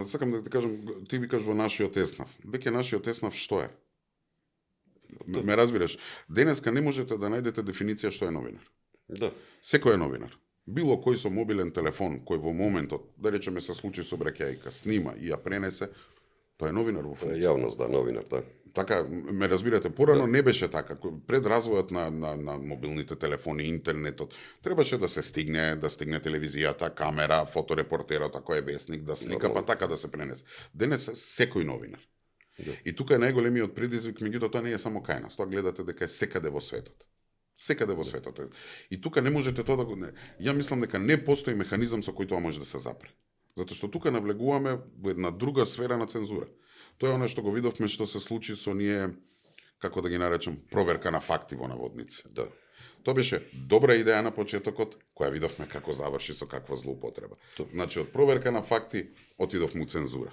Сакам да ти кажам, ти викаш во нашиот еснав. Веќе нашиот еснав што е? Ме разбираш? Денеска не можете да најдете дефиниција што е новинар. Да. Секој е новинар. Било кој со мобилен телефон, кој во моментот, да речеме се случи со браќајка, снима и ја пренесе, тоа е новинар во функција. Јавност, да, новинар, да. Така, ме разбирате, порано не беше така. Пред развојот на мобилните телефони, интернетот, требаше да се стигне телевизијата, камера, фоторепортерот, ако е весник, да слика, па така да се пренесе. Денес секој новинар. Да. И тука е најголемиот предизвик, меѓутоа тоа не е само кај нас, тоа гледате дека е секаде во светот. Секаде во светот. И тука не можете тоа да го... Ја мислам дека не постои механизам со кој тоа може да се запре. Затоа што тука навлегуваме во една друга сфера на цензура. Тоа е оно што го видовме што се случи со ние, како да ги наречам, проверка на факти во наводници. Да. Тоа беше добра идеја на почетокот, која видовме како заврши со каква злоупотреба. Значи, од проверка на факти отидовме у цензура.